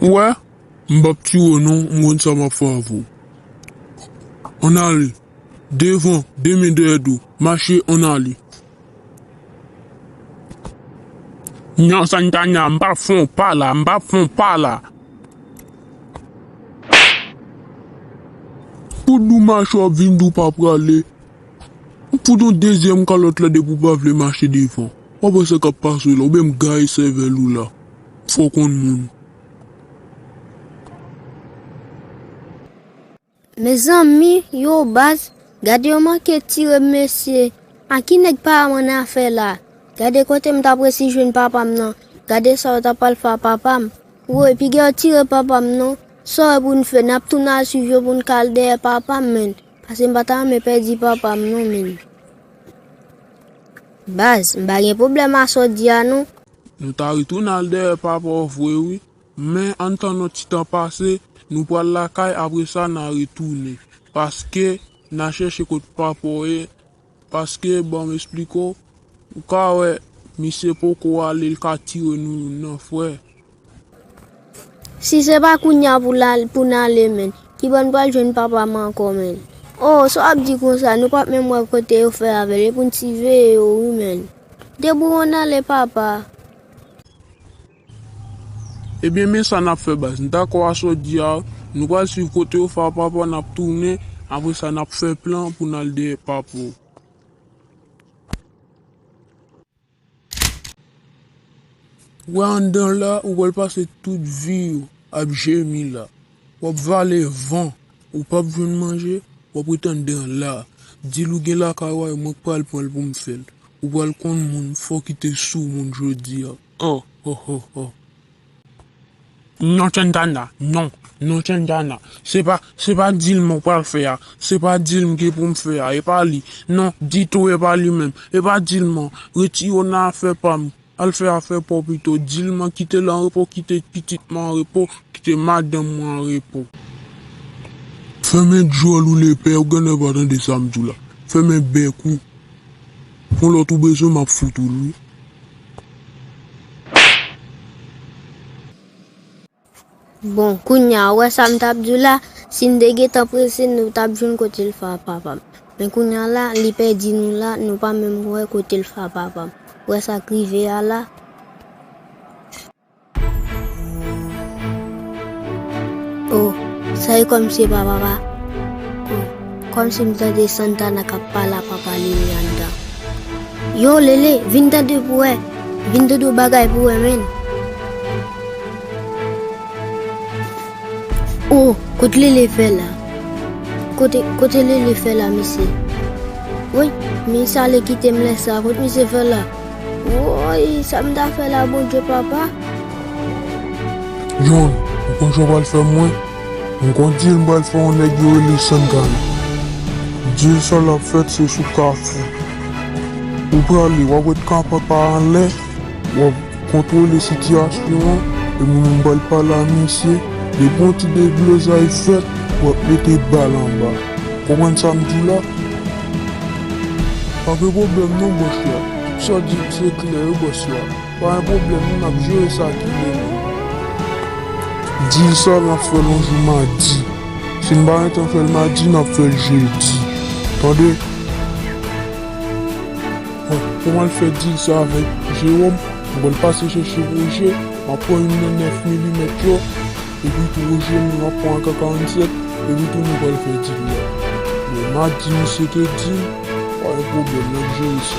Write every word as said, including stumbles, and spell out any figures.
Ou wè, m p ap tiye w non, m konn sa m ap fè avè w. Ann ale. Devan, de men dèyè do. Mache, ann ale. Non, Santana, m p ap fè w pa la, m p ap fè w pa la. Pou dou mache w ap vin di w pa prale. M fout yon dezyèm kalòt la depi w pa vle mache devan. W ap wè sa k ap pase w la, oubyen m gaye sèvèl ou la. Fò w konn moun. Mezanmi, yo baz, gade yo manke tire m mesye. A ki nèg pa a m annafè la? Gade kote m t ap resi jwenn papa m nan. Gade sa yo t ap pral fè a papa m. Woy, piga yo tire papa m non. Sa w wè pou n fè, n ap tounen al swiv yo pou n ka al dèyè papa m, menn. Paske m pa ta renmen pèdi papa m non, menn. Baz, m pa gen pwoblèm a sa w di a non. Nou ta retounen al dèyè papa w vre wi. Men ann tann yon ti tan pase, nou pral lakay, apre sa n a retounen. Paske n a chèche kot papa w ye. Paske, ban m esplike w, ou ka wè, misye poko ale, l ka tire nou nan frè. Si se pa kounye a pou l al-, pou n ale, menn, ki bò n pral jwenn papa m ankò, menn? O, sa w ap di konsa, nou p ap menm wè kote yo fè avè l, e pou n siveye yo, wi, menn. Debouye w ann ale, papa. Ebyen, men sa n ap fè, baz. M dakò a sa w di a, nou pral swiv kote yo fè a papa, n ap tounen, apre sa, n ap fè plan pou n al dèyè papa w. Ou wè anndan la, ou pral pase tout vi w ap jemi la. W ap vale van, ou p ap jwenn manje, w ap ret anndan la. Di l ou gen lakay ou a, e mwen k pral pran l pou m fè l. Ou pral konn moun, fò w kite sou moun jodi a. Oh, oh, oh, oh. Non, Santana, non, non, Santana. Se pa, se pa di l mwen pral fè a. Se pa di l m gen pou m fè a. E pa li. Non, ditou, e pa li menm. E pa di l mwen. Retire w nan afè pa m. Al fè afè pa w pito. Di l mwen kite l an repo, kite pitit mwen an repo, kite madanm mwen an repo. Fèmen djòl ou lepè, ou genlè pa tande sa m di w la. Fèmen bèk ou. Yon lòt ou bezwen, m ap fout ou l wi. Bon, kounye a, ou wè sa m t ap di w la, si n te gentan prese, nou t ap jwenn kote l fè a papa m. Men kounye a la, li pèdi nou la, nou pa menm wè kote l fè a papa m. Ou wè sa k rive a la? Oh, sa e kòmsi e pa papa. Oh, kòmsi m tande Santana k ap pale a papa Lele anndan. Yo, Lele, vin tande pou wè. Vin tande yon bagay pou wè, menn. Oh, kot Lele fè la? Kote, kote Lele fè la, mesye? Woy, men sa ale kite m lè sa, kot misye fè la? Woy, sa m ta fè la, Bondye papa? John, ou konn sa w pral fè mwen? M konn di l m pral fè yon nèg yo rele Santana. Dil sa l ap fèt se sou Kafou. Ou prale, w ap ret kanpe pa anlè, w ap kontwole sitiyasyon an, e moun m pral pale a misye, depi yon ti deblozay fèt, w ap mete bal anba. Konprann sa m di w la? Pa gen pwoblèm non, bòs la. Sa w di m se klè wi, bòs la. Pa gen pwoblèm, n ap jere sa tou de nou. Dil sa, n ap fè l yon jou madi. Si n pa gentan fè l madi, n ap fè l jedi. Tande? Bon, pou m al fè dil sa avèk Jewòm, m pral pase chèche Woje, m ap pran youn nan nèf milimèt yo, epi tou Woje, m ap pran A K karannsèt, epi tou nou pral fè dil la. Men madi misye te di m, pa gen pwoblèm, n ap jere sa.